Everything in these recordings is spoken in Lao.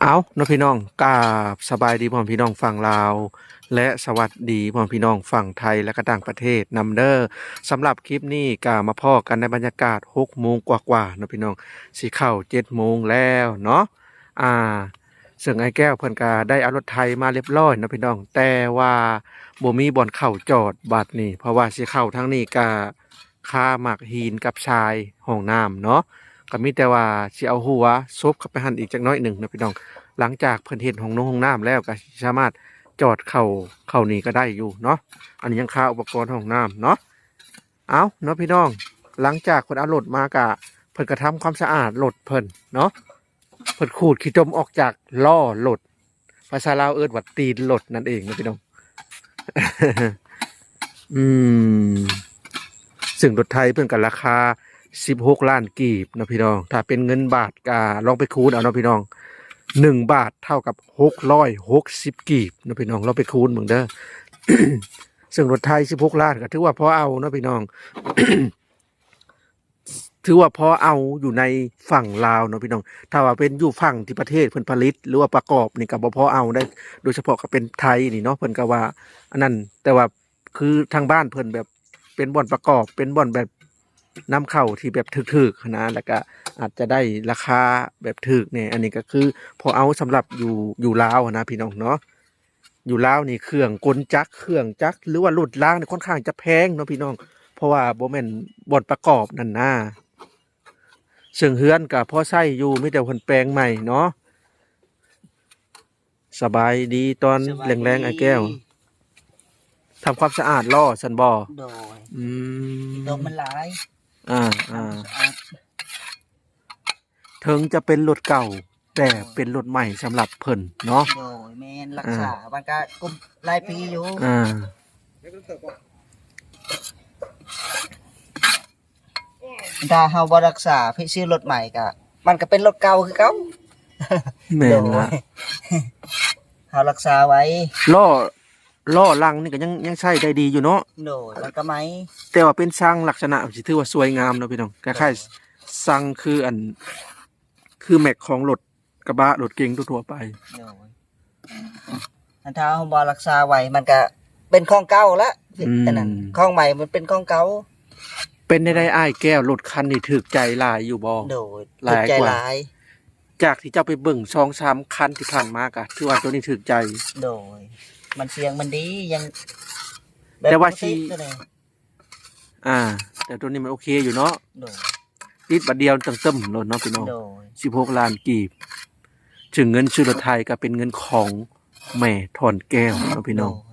ເອົາເນາະພີ່ນ້ອງ ກາບສະບາຍດີພໍ່ແມ່ພີ່ນ້ອງຝັ່ງລາວ ແລະ ສະຫວັດດີພໍ່ແມ່ພີ່ນ້ອງຝັ່ງໄທ ແລະ ກະຕ່າງປະເທດນຳເດີ. ສຳລັບຄລິບນີ້ກະມາພໍ້ກັນໃນບັນຍາກາດຫົກໂມງກວ່າໆເນາະພີ່ນ້ອງ ຊິເຂົ້າເຈັດໂມງແລ້ວເນາະ. ອ່າ ເຊິ່ງອ້າຍແກ້ວເພິ່ນກະໄດ້ເອົາລົດໄຖມາລຽບລ້ອຍເນາະພີ່ນ້ອງ ແຕ່ວ່າບໍ່ມີບ່ອນເຂົ້າຈອດບັດນີ້ ເພາະວ່າຊິເຂົ້າທາງນີ້ກະ ຄາໝາກຫີນກັບຊາຍຫ້ອງນ້ຳເນາະ ກໍມີແຕ່ວ່າຊິເອົາຫົວສົບເຂົ້າໄປຫັ້ນອີກຈັກໜ້ອຍໜຶ່ງເນາະພີ່ນ້ອງ. ຫຼັງຈາກເພິ່ນເຮັດຫ້ອງນົງຫ້ອງນ້ຳແລ້ວ ກໍຊິສາມາດຈອດເຂົ້າ ເຂົ້ານີ້ກໍໄດ້ຢູ່ເນາະ. ອັນນີ້ຍັງຄາອຸປະກອນຫ້ອງນ້ຳເນາະ. ເອົາເນາະພີ່ນ້ອງ ຫຼັງຈາກເພິ່ນເອົາລົດມາ ກະເພິ່ນກະທຳຄວາມສະອາດລົດເພິ່ນເນາະ. ເພິ່ນຂູດຂີ້ຕົມອອກຈາກລໍ້ລົດ ພາສາລາວເອີ້ນວ່າຕີນລົດນັ້ນເອງເນາະພີ່ນ້ອງ. ອືມ ເຊິ່ງລົດໄຖເພິ່ນກໍລາຄາສິບຫົກລ້ານກີບເນາະພີ່ນ້ອງ. ຖ້າເປັນເງິນບາດກໍລອງໄປຄູນເອົາເນາະພີ່ນ້ອງ ໜຶ່ງບາດເທົ່າກັບຫົກຮ້ອຍຫົກສິບກີບເນາະພີ່ນ້ອງ ລອງໄປຄູນເບິ່ງເດີ. ເຊິ່ງລົດໄຖສິບຫົກລ້ານກໍຖືວ່າພໍເອົາເນາະພີ່ນ້ອງ. ຖືວ່າພໍເອົາຢູ່ໃນຝັ່ງລາວເນາະພີ່ນ້ອງ. ຖ້າວ່າເປັນຢູ່ຝັ່ງທີ່ປະເທດເພິ່ນຜະລິດ ຫຼືວ່າປະກອບນີ້ກໍບໍ່ພໍເອົາໄດ໋ ໂດຍສະເພາະກໍເປັນໄທນີ້ເນາະ ເພິ່ນກໍວ່າອັນນັ້ນ. ແຕ່ວ່າຄືທາງບ້ານເພິ່ນແບບເປັນບ່ອນປະກອບ ເປັນບ່ອນແບບນຳເຂົ້າທີ່ແບບຖືກໆຫັ້ນນະ ແລ້ວກໍອາດຈະໄດ້ລາຄາແບບຖືກແດ່. ອັນນີ້ກໍຄືພໍເອົາສຳລັບຢູ່ ຢູ່ລາວຫັ້ນນະພີ່ນ້ອງເນາະ. ຢູ່ລາວນີ້ເຄື່ອງກົນຈັກ ເຄື່ອງຈັກ ຫຼືວ່າລົດລາງນີ້ຄ່ອນຂ້າງຈະແພງເນາະພີ່ນ້ອງ ເພາະວ່າບໍ່ແມ່ນບ່ອນປະກອບນັ້ນນາ. ເຊິ່ງເຮືອນກໍພໍໃຊ້ຢູ່ ມີແຕ່ເພິ່ນແປງໃໝ່ເນາະ. ສະບາຍດີຕອນແລງໆ ອ້າຍແກ້ວ. ທຳຄວາມສະອາດລໍ້ຊັ້ນບໍ່? ໂດຍ. ອືມ ດອກມັນຫຼາຍ. ອ່າ ອ່າ ເຖິງຈະເປັນລົດເກົ່າ ແຕ່ເປັນລົດໃໝ່ສຳລັບເພິ່ນເນາະ. ໂດຍ ແມ່ນ ລັກສາ ອ່າ ມັນກະກຸມຫຼາຍປີຢູ່. ອ່າ ຖ້າເຮົາບໍ່ລັກສາ ໄປຊື້ລົດໃໝ່ກະ ມັນກະເປັນລົດເກົ່າຄືເກົ່າ. ແມ່ນລະ. ໂດຍ ເຮົາລັກສາໄວ້. ລໍ້ ລໍ້ຫຼັງນີ້ກໍຍັງ ຍັງໃຊ້ໄດ້ດີຢູ່ເນາະ. ໂດຍ ມັນກໍໃໝ່ ແຕ່ວ່າເປັນຊ່າງລັກສະນະ ຊິຖືວ່າສວຍງາມເນາະພີ່ນ້ອງ ຄ້າຍໆ ໂດຍ ຊ່າງຄືອັນ ຄືແມັກຂອງລົດກະບະ ລົດເກັງທົ່ວໆໄປ. ໂດຍ ອັນຖ້າເຮົາບໍ່ລັກສາໄວ້ ມັນກະເປັນຂອງເກົ່າລະ. ອືມ ອັນນັ້ນ ຂອງໃໝ່ມັນເປັນຂອງເກົ່າ. ເປັນແນວໃດອ້າຍແກ້ວ ລົດຄັນນີ້ຖືກໃຈຫຼາຍຢູ່ບໍ່? ໂດຍ ຫຼາຍກວ່າ ຖືກໃຈຫຼາຍ. ຈາກທີ່ເຈົ້າໄປເບິ່ງສອງສາມຄັນທີ່ຜ່ານມາ ກະຖືວ່າໂຕນີ້ຖືກໃຈ. ໂດຍ ມັນສຽງມັນດີ ຍັງ ແຕ່ວ່າຊິ ໂຕນີ້ ອ່າ ແຕ່ໂຕນີ້ມັນໂອເຄຢູ່ເນາະ. ໂດຍ ຕິດບາດດຽວຕັ້ງເຕີມໂລດເນາະພີ່ນ້ອງ. ໂດຍ ສິບຫົກລ້ານກີບ ເຊິ່ງເງິນຊື້ລົດໄຖກໍເປັນເງິນຂອງແມ່ທອນແກ້ວເນາະພີ່ນ້ອງ. ໂດຍ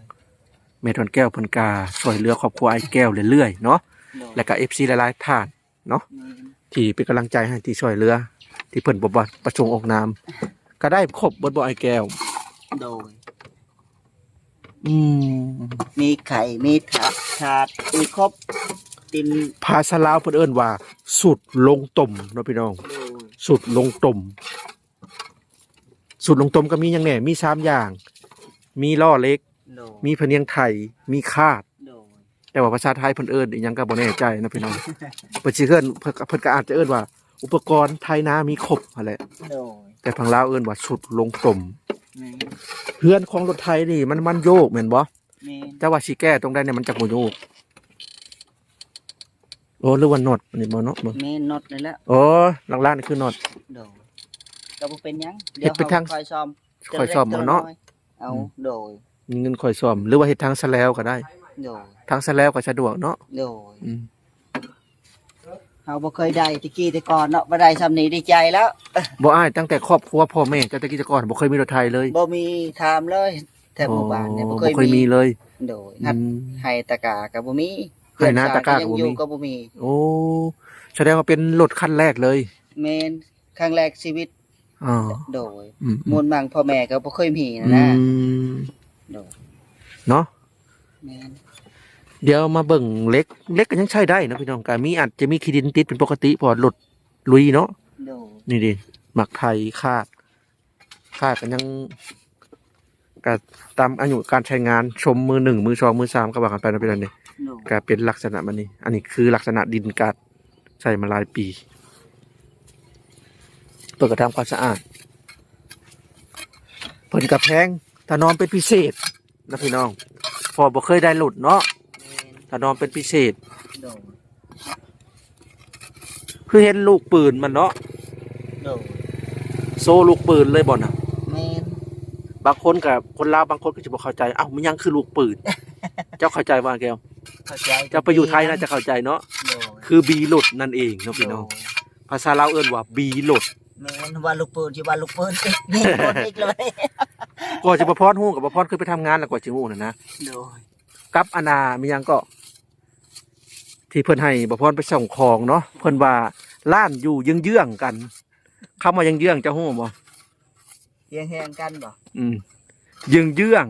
ແມ່ທອນແກ້ວເພິ່ນກະຊ່ວຍເຫຼືອຄອບຄົວອ້າຍແກ້ວເລື້ອຍໆເນາະ. ໂດຍ ແລ້ວກະເອັຟຊີຫຼາຍໆທ່ານ ເນາະ ແມ່ນ ທີ່ເປັນກຳລັງໃຈໃຫ້ ທີ່ຊ່ວຍເຫຼືອ ທີ່ເພິ່ນບໍ່ປະສົງອອກນາມ ກໍໄດ້ຄົບເບິດບໍ່ອ້າຍແກ້ວ? ໂດຍ ອືມ ມີໄຂ່ ມີຖາດ ຖາດ ມີຄົບ ຕິນ ພາສາລາວເພິ່ນເອີ້ນວ່າ ສຸດລົງຕົມເນາະພີ່ນ້ອງ. ໂດຍ ສຸດລົງຕົມ ສຸດລົງຕົມກໍມີຫຍັງແດ່? ມີສາມຢ່າງ ມີລໍ້ເຫຼັກ ໂດຍ ມີພະນຽງໄຖ ມີຄາດ. ໂດຍ ແຕ່ວ່າພາສາໄທເພິ່ນເອີ້ນອີ່ຫຍັງກໍບໍ່ແນ່ໃຈເນາະພີ່ນ້ອງ. ເພິ່ນຊິເອີ້ນ ເພິ່ນ ເພິ່ນກໍອາດຈະເອີ້ນວ່າອຸປະກອນໄຖນາມີຄົບຫັ້ນແຫຼະ. ໂດຍ ແຕ່ຝັ່ງລາວເອີ້ນວ່າສຸດລົງຕົມ. ແມ່ນ ເຮືອນຂອງລົດໄຖນີ້ມັນ ມັນໂຍກແມ່ນບໍ່? ແມ່ນ ເຈົ້າວ່າຊິແກ້ຕົງໃດນີ້ມັນຈັກບໍ່ໂຍກ? ໂອ້ ຫຼືວ່ານັອດນີ້ບໍ່ເນາະ? ແມ່ນ ນັອດນີ້ແຫຼະ. ໂອ້ ຫຼັກໆນີ້ຄືນັອດ. ໂດຍ ກໍບໍ່ເປັນຫຍັງ ເຮັດເປັນທາງ ຂ້ອຍສ້ອມ ຂ້ອຍສ້ອມເອົາເນາະ. ເອົາ ອືມ ໂດຍ ມີເງິນຂ້ອຍສ້ອມ ຫຼືວ່າເຮັດທາງສະແລວກໍໄດ້. ໂດຍ ທາງສະແລວກໍສະດວກເນາະ. ໂດຍ ອືມ ເຮົາບໍ່ເຄີຍໄດ້ແຕ່ກີ້ແຕ່ກ່ອນເນາະ ມາໄດ້ຊ່ຳນີ້ດີໃຈແລ້ວ. ບໍ່ອ້າຍ ຕັ້ງແຕ່ຄອບຄົວພໍ່ແມ່ເຈົ້າແຕ່ກີ້ແຕ່ກ່ອນ ບໍ່ເຄີຍມີລົດໄຖເລີຍ? ບໍ່ມີ ຖາມເລີຍ ແຖວໝູ່ບ້ານນີ້ ໂອ້ ບໍ່ເຄີຍມີ ບໍ່ເຄີຍມີເລີຍ. ໂດຍ ອືມ ໄຮ່ຕາກາກໍບໍ່ມີ ໄຮ່ນາຕາກາກໍບໍ່ມີ ກໍບໍ່ມີ. ໂອ້ ສະແດງວ່າເປັນລົດຄັນແລກເລີຍ? ແມ່ນ ຄັ້ງແລກຊີວິດ. ອໍ ໂດຍ ອືມໆ ມູນມັງພໍ່ແມ່ກໍບໍ່ເຄີຍມີນະ. ອືມ ໂດຍ ເນາະ. ແມ່ນ ດຽວມາເບິ່ງເຫຼັກ ເຫຼັກກໍຍັງໃຊ້ໄດ້ເນາະພີ່ນ້ອງ ກໍມີ ອາດຈະມີຂີ້ດິນຕິດເປັນປົກກະຕິ ເພາະວ່າລົດລຸຍເນາະ. ໂດຍ ນີ້ເດ້ ໝາກໄຜ່ ຄາດ ຄາດກໍຍັງ ກໍຕາມອາຍຸການໃຊ້ງານ ຊົມມື້ໜຶ່ງ ມື້ສອງ ມື້ສາມ ກໍວ່າກັນໄປເນາະພີ່ນ້ອງເນາະ. ໂດຍ ກໍເປັນລັກສະນະແບບນີ້ ອັນນີ້ຄືລັກສະນະດິນກາດ ໃຊ້ມາຫຼາຍປີ ເພິ່ນກໍທຳຄວາມສະອາດ. ນີ້ກໍແພງ ຖະໜອມເປັນພິເສດນະພີ່ນ້ອງ ເພາະບໍ່ເຄີຍໄດ້ລົດເນາະ. ແມ່ນ ຖະໜອມເປັນພິເສດ. ໂດຍ ຄືເຫັນລູກປືນມັນເນາະ. ໂດຍ ໂຊລູກປືນເລີຍບໍ່ນະ? ແມ່ນ ບາງຄົນກໍ ຄົນລາວບາງຄົນກໍຊິບໍ່ເຂົ້າໃຈ ເອົ້າ ມັນຫຍັງຄືລູກປືນ? ເຈົ້າເຂົ້າໃຈບໍ່ ແກ້ວ? ເຂົ້າໃຈ ເຈົ້າໄປຢູ່ໄທໜ້າຈະເຂົ້າໃຈເນາະ. ໂດຍ ຄືບີລົດນັ້ນເອງເນາະພີ່ນ້ອງ. ໂດຍ ພາສາລາວເອີ້ນວ່າບີລົດ. ແມ່ນ ວ່າລູກປືນ ຊິວ່າລູກປືນອີກ ມີຄົນອີກແລ້ວ. ກວ່າຊິ ບ່າວພອນຮູ້ ກໍບ່າວພອນເຄີຍໄປທຳງານແລ້ວ ກວ່າຊິຮູ້ນັ້ນນະ. ໂດຍ ກັບອັນນ່າ ມີຫຍັງເກາະ ທີ່ເພິ່ນໃຫ້ບ່າວພອນໄປສົ່ງຂອງເນາະ ເພິ່ນວ່າຮ້ານຢູ່ເຢື້ອງໆກັນ. ຄຳວ່າເຢື້ອງໆ ເຈົ້າຮູ້ບໍ່? ເຢື້ອງແຮ່ງກັນບໍ່? ອືມ ເຢື້ອງ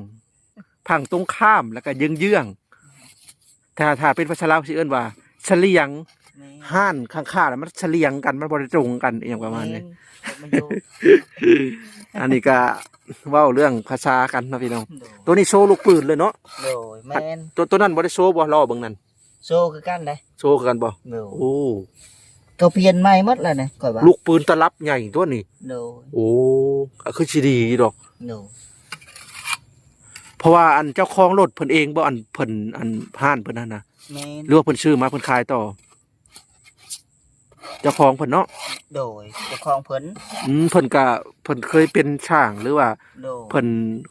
ໆ ຝັ່ງຕົງຂ້າມ ແລ້ວກໍເຢື້ອງໆ. ຖ້າ ຖ້າເປັນພາສາລາວຊິເອີ້ນວ່າສະຫຼຽງ. ແມ່ນ ຮ້ານຂ້າງໆ ແລ້ວມັນສະຫຼຽງກັນ ມັນບໍ່ໄດ້ຕົງກັນ ອີ່ຫຍັງປະມານນີ້. ແມ່ນ ມັນຢູ່ ອັນນີ້ກໍເວົ້າເລື່ອງພາສາກັນເນາະພີ່ນ້ອງ. ໂດຍ ໂຕນີ້ໂຊລູກປືນເລີຍເນາະ. ໂດຍ ແມ່ນ ໂຕ ໂຕນັ້ນບໍ່ໄດ້ໂຊບໍ່? ລໍເບິ່ງນັ້ນ ໂຊຄືກັນເດ້. ໂຊຄືກັນບໍ່? ໂດຍ ໂອ້ ກໍປ່ຽນໃໝ່ໝົດແລ້ວນະ ຂ້ອຍວ່າ ລູກປືນຕະລັບໃຫຍ່ຕົວນີ້. ໂດຍ ໂອ້ ກໍຄືຊິດີຢູ່ດອກ. ໂດຍ ເພາະວ່າອັນເຈົ້າຂອງລົດເພິ່ນເອງບໍ່? ອັນເພິ່ນ ອັນຮ້ານເພິ່ນຫັ້ນນະ. ແມ່ນ ຫຼືວ່າເພິ່ນຊື້ມາເພິ່ນຂາຍຕໍ່? ເຈົ້າຂອງເພິ່ນເນາະ. ໂດຍ ເຈົ້າຂອງເພິ່ນ. ອືມ ເພິ່ນກະ ເພິ່ນເຄີຍເປັນຊ່າງ ຫຼືວ່າ ໂດຍ ເພິ່ນ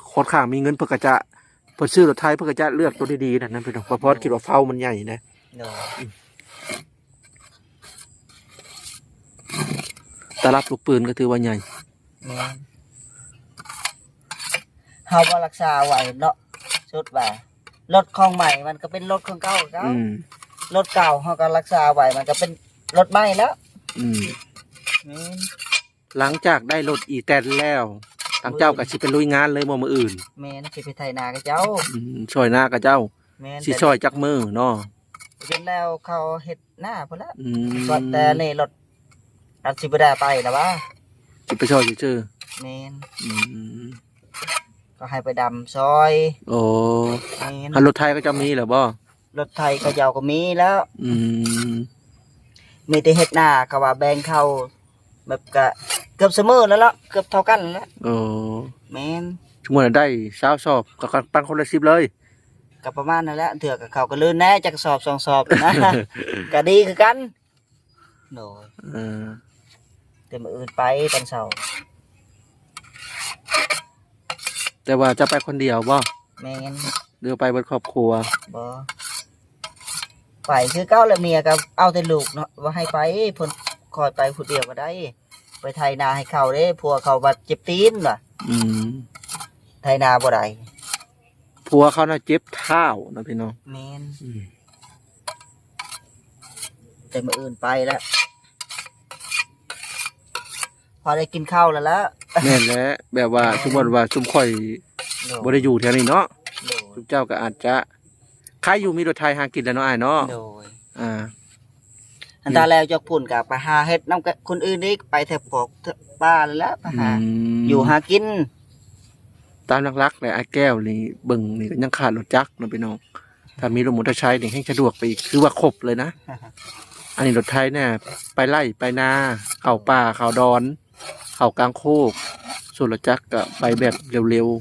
ຄ່ອນຂ້າງມີເງິນ ເພິ່ນກະຈະ ເພິ່ນຊື້ລົດໄຖ ເພິ່ນກະຈະເລືອກໂຕດີໆນັ້ນນະພີ່ນ້ອງ. ບ່າວພອນ ໂດຍ ຄິດວ່າເກົ້າມັນໃຫຍ່ນະ. ໂດຍ ອືມ ຕະລັບລູກປືນກໍຖືວ່າໃຫຍ່. ແມ່ນ ເຮົາບໍ່ລັກສາໄວ້ເນາະ ສຸດວ່າ ລົດຂອງໃໝ່ມັນກໍເປັນລົດຂອງເກົ່າ. ອືມ ລົດເກົ່າເຮົາກໍລັກສາໄວ້ ມັນກໍເປັນລົດໃໝ່ແລ້ວ. ອືມ ແມ່ນ ຫຼັງຈາກໄດ້ລົດອີແຕນແລ້ວ ທາງເຈົ້າກໍຊິໄປລຸຍງານເລີຍບໍ່ມື້ອື່ນ? ແມ່ນ ຊິໄປໄຖນາຂະເຈົ້າ. ອືມ ຊ່ອຍນາຂະເຈົ້າ. ແມ່ນ ຊິຊ່ອຍຈັກມື້ເນາະ? ຈົນແລ້ວເຂົາເຮັດນາພຸ້ນແຫຼະ. ອືມ ແຕ່ນີ້ລົດອາດຊິບໍ່ໄດ້ໄປລະຫວາ ຊິໄປຊ່ອຍຊື່ໆ. ແມ່ນ ອືມ ກໍໃຫ້ໄປດຳຊ່ອຍ. ໂອ້ ແມ່ນ ຄັນລົດໄຖຂະເຈົ້າມີແລ້ວບໍ່? ລົດໄຖຂະເຈົ້າກໍມີແລ້ວ. ອືມ ມີແຕ່ເຮັດນາ ເຂົາວ່າແບ່ງເຂົ້າ ແບບກະເກືອບສະເໝີແລ້ວລະ ເກືອບເທົ່າກັນແລ້ວ. ໂອ້ ແມ່ນ ສົມມຸດໄດ້ຊາວສອບ ກໍປັນຄົນລະສິບເລີຍ. ກໍປະມານນັ້ນແຫຼະ ເທື່ອກໍເຂົາກໍລື່ນແດ່ ຈັກສອບສອງສອບນະ ກໍດີຄືກັນ. ໂດຍ ເອີ ແຕ່ມື້ອື່ນໄປຕອນເຊົ້າ. ແຕ່ວ່າຈະໄປຄົນດຽວບໍ່? ແມ່ນ ຫຼືໄປເບິດຄອບຄົວ? ບໍ່ ໄປຄືເກົ່າແຫຼະ ເມຍກໍເອົາແຕ່ລູກເນາະ ວ່າໃຫ້ໄປ ເພິ່ນ ຂ້ອຍໄປຜູ້ດຽວກໍໄດ້ ໄປໄຖນາໃຫ້ເຂົາເດ້ ຜົວເຂົາບາດເຈັບຕີນວ່າ. ອືມ ໄຖນາບໍ່ໄດ້ ຜົວເຂົານະເຈັບເທົ້ານະພີ່ນ້ອງ. ແມ່ນ ອືມ ແຕ່ມື້ອື່ນໄປແລ້ວ ພໍໄດ້ກິນເຂົ້າແລ້ວລະ. ແມ່ນແຫຼະ ແບບວ່າ ແມ່ນ ສົມມຸດວ່າຊຸມຂ້ອຍ ໂດຍ ບໍ່ໄດ້ຢູ່ແຖວນີ້ເນາະ ໂດຍ ຊຸມເຈົ້າກໍອາດຈະ ໃຄຢູ່ມີລົດໄຖຫາກິນແລ້ວເນາະອ້າຍເນາະ. ໂດຍ ອ່າ ອັນຕາແລ້ວຈາກພຸ້ນກໍໄປຫາເຮັດນຳຄົນອື່ນອີກ ໄປແຖບພວກປ່າແລ້ວ ໄປຫາ ອືມ ຢູ່ຫາກິນ. ຕາມຫຼັກໆແລ້ວອ້າຍແກ້ວນີ້ເບິ່ງນີ້ກໍຍັງຂາດລົດຈັກເນາະພີ່ນ້ອງ. ຖ້າມີລົດມໍເຕີໄຊນີ້ແຮ່ງສະດວກໄປອີກ ຄືວ່າຄົບເລີຍນະ. ອັນນີ້ລົດໄຖນີ້ໄປໄລ່ໄປນາ ເຂົ້າປ່າເຂົ້າດອນ ເຂົ້າກາງໂຄກ ສ່ວນລົດຈັກກໍໄປແບບເລັວໆ.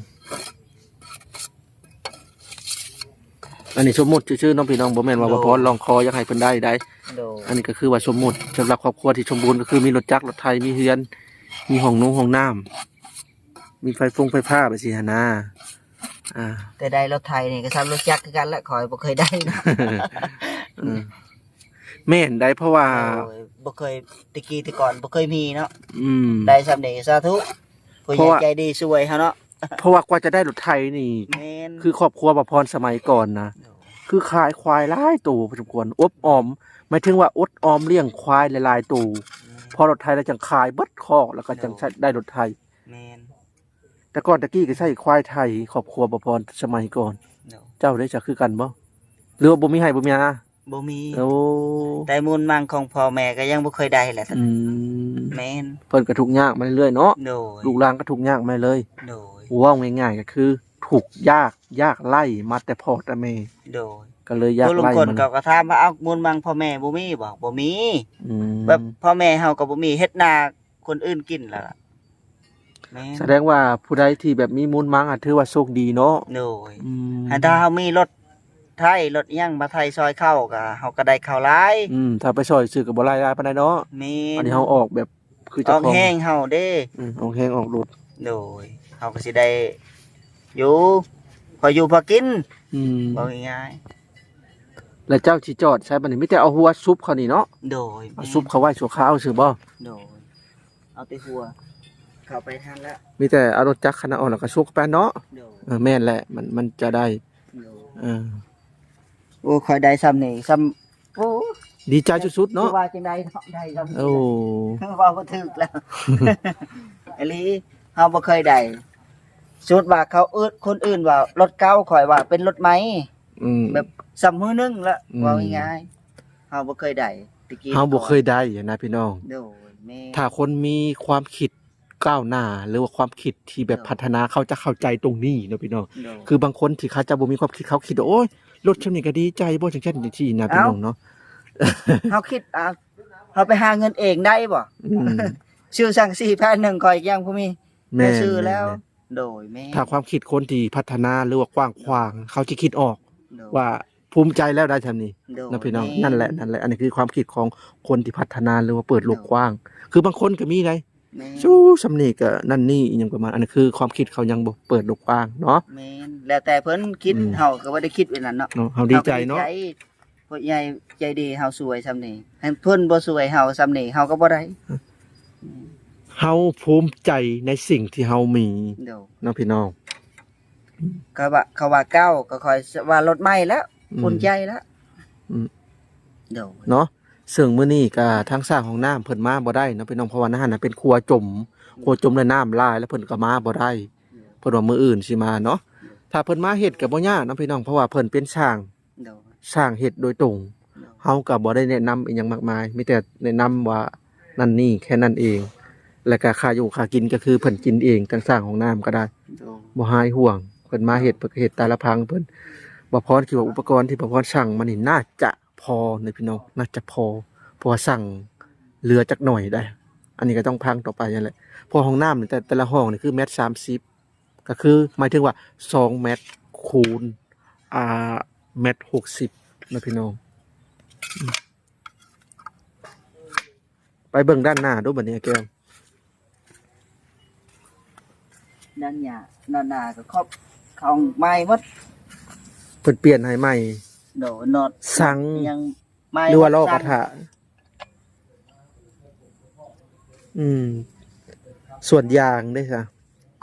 ອັນນີ້ສົມມຸດຊື່ໆເນາະພີ່ນ້ອງ ບໍ່ແມ່ນວ່າ ໂດຍ ບ່າວພອນຮ້ອງຂໍຢາກໃຫ້ເພິ່ນໄດ້ໃດ. ໂດຍ ອັນນີ້ກໍຄືວ່າສົມມຸດ ສຳລັບຄອບຄົວທີ່ສົມບູນ ກໍຄືມີລົດຈັກລົດໄຖ ມີເຮືອນ ມີຫ້ອງນຸງຫ້ອງນ້ຳ ມີໄຟຟົງໄຟຟ້າໄປຊີ້ຫັ້ນນາ. ອ່າ ແຕ່ໄດ້ລົດໄຖນີ້ກໍສ່ຳລົດຈັກຄືກັນແຫຼະ ຂ້ອຍບໍ່ເຄີຍໄດ້ນະ. ເອີ ແມ່ນໄດ໋ ເພາະວ່າ ໂດຍ ບໍ່ເຄີຍ ແຕ່ກີ້ແຕ່ກ່ອນບໍ່ເຄີຍມີເນາະ. ອືມ ໄດ້ສ່ຳນີ້ສາທຸ ຜູ້ໃຫຍ່ໃຈດີຊ່ວຍເຮົາເນາະ. ເພາະວ່າກວ່າຈະໄດ້ລົດໄຖນີ້ ແມ່ນ ຄືຄອບຄົວບ່າວພອນສະໄໝກ່ອນນະ ໂດຍ ຄືຂາຍຄວາຍຫຼາຍໂຕພໍສົມຄວນ ອົບອອມ ໝາຍເຖິງວ່າອົດອອມລ້ຽງຄວາຍຫຼາຍໆໂຕ ແມ່ນ ພໍລົດໄຖແລ້ວຈັ່ງຂາຍເບິດຄອກ ແລ້ວກໍຈັ່ງ ໂດຍ ໄດ້ລົດໄຖ. ແມ່ນ ແຕ່ກ່ອນແຕ່ກີ້ກໍໃຊ້ຄວາຍໄຖ ຄອບຄົວບ່າວພອນສະໄໝກ່ອນ. ໂດຍ ເຈົ້າເດ ຈະຄືກັນບໍ່ ຫຼືວ່າບໍ່ມີໄຮ່ບໍ່ມີນາ? ບໍ່ມີ. ໂອ້ ແຕ່ມູນມັງຂອງພໍ່ແມ່ກໍຍັງບໍ່ເຄີຍໄດ້ແຫຼະ. ອືມ ແມ່ນ ເພິ່ນກໍທຸກຍາກມາເລື້ອຍໆເນາະ. ໂດຍ ລູກຫຼານກໍທຸກຍາກມາເລື້ອຍ. ໂດຍ ເວົ້າງ່າຍໆກໍຄືທຸກຍາກ ຍາກໄຮ້ມາແຕ່ພໍ່ແຕ່ແມ່. ໂດຍ ກໍເລີຍຍາກໄຮ້ມາ. ຜູ້ລາງຄົນເຂົາກໍຖາມວ່າ ເອົ້າ ມູນມັງພໍ່ແມ່ບໍ່ມີບໍ່? ບໍ່ມີ. ອືມ ແບບພໍ່ແມ່ເຮົາກໍບໍ່ມີ ເຮັດນາຄົນອື່ນກິນແລ້ວລະ. ແມ່ນ ສະແດງວ່າຜູ້ໃດທີ່ແບບມີມູນມັງ ອາ ຖືວ່າໂຊກດີເນາະ. ໂດຍ ອືມ ຖ້າເຮົາມີລົດໄຖ ລົດຫຍັງມາໄຖຊ່ອຍເຂົາ ກໍ ເຮົາກໍໄດ້ເຂົ້າຫຼາຍ. ອືມ ຖ້າໄປຊ່ອຍຊື່ກໍບໍ່ຫຼາຍ ຫຼາຍປານໃດເນາະ. ແມ່ນ ອັນນີ້ເຮົາອອກແບບ ຄືເຈົ້າຂອງ ອອກແຮງເຮົາເດ້. ອືມ ອອກແຮງອອກລົດ. ໂດຍ ເຮົາກໍຊິໄດ້ຢູ່ ພໍຢູ່ພໍກິນ. ອືມ ເວົ້າງ່າຍໆ. ແລ້ວເຈົ້າຊິຈອດໃສບັດນີ້? ມີແຕ່ເອົາຫົວຊຸບເຂົ້ານີ້ເນາະ. ໂດຍ ເອົາຊຸບເຂົ້າໄວ້ຊົ່ວຄາວຊື່ບໍ່? ໂດຍ ເອົາແຕ່ຫົວເຂົ້າໄປຫັ້ນລະ. ມີແຕ່ເອົາລົດຈັກຄັນນັ້ນອອກ ແລ້ວກໍຊຸບໄປເນາະ. ໂດຍ ເອີ ແມ່ນແຫຼະ ມັນ ມັນຈະໄດ້. ໂດຍ ເອີ ໂອ້ ຂ້ອຍໄດ້ຊ່ຳນີ້ ຊ່ຳ ໂອ້ ດີໃຈສຸດໆເນາະ. ວ່າຈັ່ງໃດເນາະ ໄດ້ຊ່ຳນີ້. ໂອ້ ເວົ້າບໍ່ຖືກແລ້ວ ອີ່ຫຼີ ເຮົາບໍ່ເຄີຍໄດ້. ສົມມຸດວ່າເຂົາອື່ນ ຄົນອື່ນວ່າລົດເກົ່າ ຂ້ອຍວ່າເປັນລົດໃໝ່. ອືມ ແບບຊ່ຳມືໜຶ່ງລະ. ອືມ ເວົ້າງ່າຍໆ ເຮົາບໍ່ເຄີຍໄດ້ ແຕ່ກີ້ ເຮົາບໍ່ເຄີຍໄດ້ນະພີ່ນ້ອງ. ໂດຍ ແມ່ນ ຖ້າຄົນມີຄວາມຄິດ ກ້າວໜ້າ ຫຼືວ່າຄວາມຄິດທີ່ແບບ ໂດຍ ພັດທະນາ ເຂົາຈະເຂົ້າໃຈຕົງນີ້ເນາະພີ່ນ້ອງ. ໂດຍ ຄືບາງຄົນທີ່ເຂົາເຈົ້າບໍ່ມີຄວາມຄິດ ເຂົາຄິດວ່າ ໂອ້ຍ ລົດຊ່ຳນີ້ກໍດີໃຈບໍ່ ຈັ່ງຊັ້ນຈັ່ງຊີ້ນະ ເອົ້າ ພີ່ນ້ອງເນາະ. ເຮົາຄິດ ອ່າ ເຮົາໄປຫາເງິນເອງໄດ້ບໍ່? ອືມ ຊື້ສັງກະສີແຜ່ນໜຶ່ງ ຂ້ອຍຍັງບໍ່ມີ. ແມ່ນ ຊື້ແລ້ວ. ແມ່ນ ໂດຍ ແມ່ນ ຖ້າຄວາມຄິດຄົນທີ່ພັດທະນາ ຫຼືວ່າກວ້າງຂວາງ ເຂົາຈະຄິດອອກ ໂດຍ ວ່າ ພູມໃຈແລ້ວໄດ້ຊ່ຳນີ້. ໂດຍ ເນາະພີ່ນ້ອງ. ແມ່ນ ນັ້ນແຫຼະ ນັ້ນແຫຼະ ອັນນີ້ຄືຄວາມຄິດຂອງຄົນທີ່ພັດທະນາ ຫຼືວ່າເປີດໂລກ ໂດຍ ກວ້າງ. ຄືບາງຄົນກໍມີໄດ໋ ແມ່ນ ຊູ່ຊ່ຳນີ້ກໍນັ້ນນີ້ ອີ່ຫຍັງປະມານ ອັນນີ້ຄືຄວາມຄິດເຂົາຍັງບໍ່ເປີດໂລກກວ້າງເນາະ. ແມ່ນ ແລ້ວແຕ່ເພິ່ນຄິດ. ອືມ ເຮົາກໍບໍ່ໄດ້ຄິດແບບນັ້ນເນາະ. ເນາະ ເຮົາດີໃຈເນາະ ເຮົາກໍດີໃຈ ຜູ້ໃຫຍ່ໃຈດີເຮົາຊ່ວຍຊ່ຳນີ້ ຄັນເພິ່ນບໍ່ຊ່ວຍເຮົາຊ່ຳນີ້ ເຮົາກໍບໍ່ໄດ້. ເຮົາພູມໃຈໃນສິ່ງທີ່ເຮົາມີ. ໂດຍ ເນາະພີ່ນ້ອງ. ເຂົາວ່າ ເຂົາວ່າເກົ່າ ກໍຂ້ອຍວ່າລົດໃໝ່ແລ້ວ. ອືມ ອຸ່ນໃຈແລ້ວ. ອືມ ໂດຍ ເນາະ ເຊິ່ງມື້ນີ້ກໍທາງຊ່າງຫ້ອງນ້ຳເພິ່ນມາບໍ່ໄດ້ເນາະພີ່ນ້ອງ ເພາະວ່າໃນຫັ້ນນະເປັນຂົວຈົມ ຂົວຈົມແລ້ວນ້ຳຫຼາຍ ແລ້ວເພິ່ນກໍມາບໍ່ໄດ້. ເພິ່ນວ່າມື້ອື່ນຊິມາເນາະ. ຖ້າເພິ່ນມາເຮັດກໍບໍ່ຍາກເນາະພີ່ນ້ອງ ເພາະວ່າເພິ່ນເປັນຊ່າງ ໂດຍ ຊ່າງເຮັດໂດຍຕົງ. ໂດຍ ເຮົາກໍບໍ່ໄດ້ແນະນຳອີ່ຫຍັງມາກມາຍ ມີແຕ່ແນະນຳວ່ານັ້ນນີ້ແຄ່ນັ້ນເອງ ແລ້ວກໍຄ່າຢູ່ຄ່າກິນກໍຄືເພິ່ນກິນເອງ ທາງຊ່າງຫ້ອງນ້ຳກໍໄດ້. ໂດຍ ບໍ່ຫາຍຫ່ວງ ເພິ່ນມາເຮັດ ເພິ່ນກໍເຮັດຕາມລຳພັງເພິ່ນ. ບ່າວພອນຄິດວ່າອຸປະກອນທີ່ບ່າວພອນສັ່ງມານີ້ໜ້າຈະພໍນະພີ່ນ້ອງ ໜ້າຈະພໍ ເພາະວ່າສັ່ງເຫຼືອຈັກໜ້ອຍໄດ໋. ອັນນີ້ກໍຕ້ອງພັງຕໍ່ໄປຫັ້ນແຫຼະ ເພາະຫ້ອງນ້ຳນີ້ ແຕ່ ແຕ່ລະຫ້ອງນີ້ຄືແມັດສາມສິບ ກໍຄືໝາຍເຖິງວ່າສອງແມັດຄູນ ອ່າ ແມັດຫົກສິບນະພີ່ນ້ອງ. ໄປເບິ່ງດ້ານໜ້າດູບັດນີ້ ອ້າຍແກ້ວ. ດ້ານໜ້າ ດ້ານໜ້າກໍຂອບຂອງໃໝ່ໝົດ. ເພິ່ນປ່ຽນໃຫ້ໃໝ່. ໂດຍ ນັອດ ສັງ ຫຍັງໃໝ່ ຫຼືວ່າລໍ້ກະທະ. ອືມ ສ່ວນຢາງເດ້ຊະ?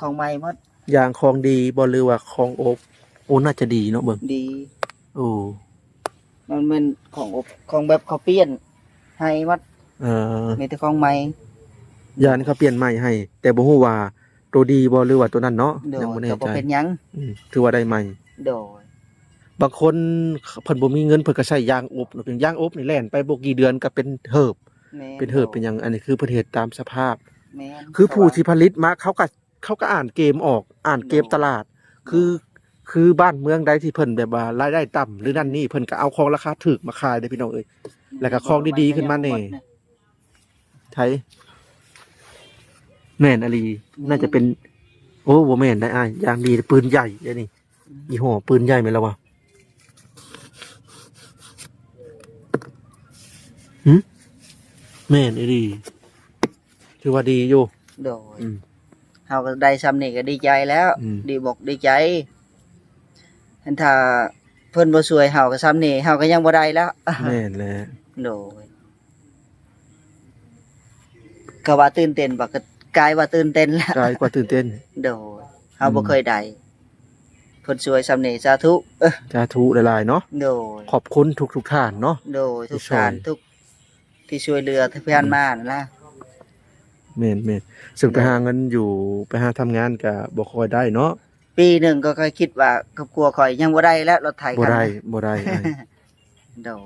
ຂອງໃໝ່ໝົດ. ຢາງຂອງດີບໍ່ ຫຼືວ່າຂອງອົບ? ໂອ້ ໜ້າຈະດີເນາະ ເບິ່ງ. ດີ. ໂອ້ ມັນແມ່ນຂອງອົບ ຂອງແບບເຂົາປ່ຽນໃຫ້ໝົດ. ເອີ ມີແຕ່ຂອງໃໝ່. ຢາງນີ້ເຂົາປ່ຽນໃໝ່ໃຫ້ ແຕ່ບໍ່ຮູ້ວ່າໂຕດີບໍ່ ຫຼືວ່າໂຕນັ້ນເນາະ. ໂດຍ ຍັງບໍ່ແນ່ໃຈ. ກໍບໍ່ເປັນຫຍັງ. ອືມ ຖືວ່າໄດ້ໃໝ່. ໂດຍ ບາງຄົນເພິ່ນບໍ່ມີເງິນ ເພິ່ນກໍໃຊ້ຢາງອົບເນາະ. ເປັນຢາງອົບນີ້ແລ່ນໄປບໍ່ກີ່ເດືອນກໍເປັນເຫີບ. ແມ່ນ ເປັນເຫີບ ໂດຍ ເປັນຫຍັງ. ອັນນີ້ຄືເພິ່ນເຮັດຕາມສະພາບ. ແມ່ນ ຄືຜູ້ທີ່ຜະລິດມາ ເຂົາກໍ ເຂົາກໍອ່ານເກມອອກ ອ່ານເກມຕະຫຼາດ. ໂດຍ ຄື ໂດຍ ຄືບ້ານເມືອງໃດທີ່ເພິ່ນແບບວ່າລາຍໄດ້ຕ່ຳ ຫຼືນັ້ນນີ້ ເພິ່ນກໍເອົາຂອງລາຄາຖືກມາຂາຍເດ້ພີ່ນ້ອງເອີຍ. ແລ້ວກໍຂອງດີໆຂຶ້ນມາແດ່. ໃຜ? ແມ່ນອີ່ຫຼີ. ແມ່ນ ໜ້າຈະເປັນ ໂອ້ ບໍ່ແມ່ນໄດ໋ອ້າຍ ຢ່າງດີ ປືນໃຫຍ່ເດ້ນີ້. ອືມ ຍີ່ຫໍ້ປືນໃຫຍ່ແມ່ນລະວະ? ຫື? ແມ່ນອີ່ຫຼີ ຖືວ່າດີຢູ່. ໂດຍ ອືມ ເຮົາກໍໄດ້ຊ່ຳນີ້ກໍດີໃຈແລ້ວ. ອືມ ດີອົກດີໃຈ. ຄັນຖ້າເພິ່ນບໍ່ຊ່ວຍເຮົາກໍຊ່ຳນີ້ ເຮົາກໍຍັງບໍ່ໄດ້ແລ້ວ. ແມ່ນແຫຼະ. ໂດຍ ກໍວ່າຕື່ນເຕັ້ນ ວ່າກໍກາຍວ່າຕື່ນເຕັ້ນແລ້ວ. ກາຍກວ່າຕື່ນເຕັ້ນ. ໂດຍ ເຮົາ ອືມ ບໍ່ເຄີຍໄດ້ ເພິ່ນຊ່ວຍຊ່ຳນີ້ ສາທຸ. ເອີ ສາທຸຫຼາຍໆເນາະ. ໂດຍ ຂອບຄຸນທຸກໆທ່ານເນາະ. ໂດຍ ທຸກທ່ານ ທີ່ຊ່ວຍ ທຸກ ທີ່ຊ່ວຍເຫຼືອທີ່ຜ່ານມານັ້ນລະ. ແມ່ນໆ ເຊິ່ງໄປຫາເງິນຢູ່ ໄປຫາທຳງານກະບໍ່ຄ່ອຍໄດ້ເນາະ. ປີໜຶ່ງກໍຂ້ອຍຄິດວ່າຄອບຄົວຂ້ອຍຍັງບໍ່ໄດ້ແລ້ວ ລົດໄຖຄັນ ບໍ່ໄດ້ ບໍ່ໄດ້. ໂດຍ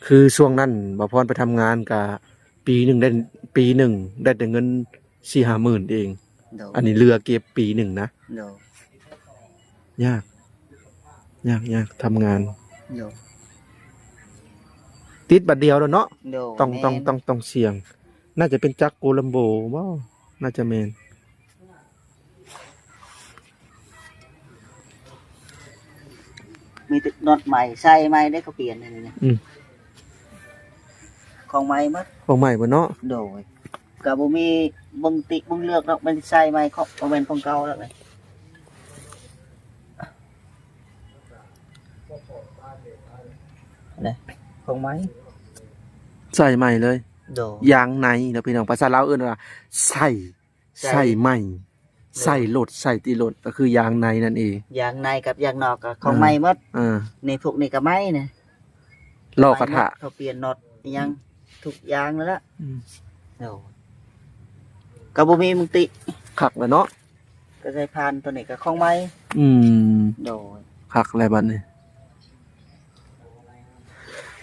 ຄືຊ່ວງນັ້ນບ່າວພອນໄປທຳງານກະ ປີໜຶ່ງໄດ້ ປີໜຶ່ງໄດ້ແຕ່ເງິນສີ່ຫ້າໝື່ນເອງ. ໂດຍ ອັນນີ້ເຫຼືອເກັບປີໜຶ່ງນະ. ໂດຍ ຍາກ ຍາກ ຍາກ ທຳງານ. ໂດຍ ຕິດບາດດຽວໂລດເນາະ. ໂດຍ ຕ້ອງ ແມ່ນ ຕ້ອງ ຕ້ອງ ຕ້ອງສ່ຽງ. ໜ້າຈະເປັນຈັກໂກລັມໂບບໍ່? ໜ້າຈະແມ່ນ. ມີແຕ່ນັອດໃໝ່ ໃສ່ໃໝ່ເດ້ ເຂົາປ່ຽນອັນນີ້ນະ ອືມ ຂອງໃໝ່ໝົດ ຂອງໃໝ່ເບິດເນາະ ໂດຍ ກໍບໍ່ມີເບິ່ງຕິເບິ່ງເລືອກດອກ ແມ່ນໃສ່ໃໝ່ ຂອງ ບໍ່ແມ່ນຂອງເກົ່າແລ້ວ ເດ້ ຂອງໃໝ່ ໃສ່ໃໝ່ເລີຍ ໂດຍ ຢາງໃນເນາະພີ່ນ້ອງ ພາສາລາວເອີ້ນວ່າໃສ່ ໃສ່ ໃສ່ໃໝ່ ໂດຍ ໃສ່ລົດ ໃສ່ຕິລົດ ກໍຄືຢາງໃນນັ້ນເອງ ຢາງໃນກັບຢາງນອກກໍຂອງໃໝ່ໝົດ ເອີ ນີ້ພວກນີ້ກໍໃໝ່ນະ ລໍ້ກະທະ ເຂົາປ່ຽນນັອດອີ່ຫຍັງ ອືມ ທຸກຢ່າງນັ້ນລະ ອືມ ໂດຍ ກໍບໍ່ມີມຸງຕິ ຄັກແລ້ວເນາະ ກໍໃສ່ຜ່ານຕົວນີ້ກໍຂອງໃໝ່ ອືມ ໂດຍ ຄັກແລ້ວບັດນີ້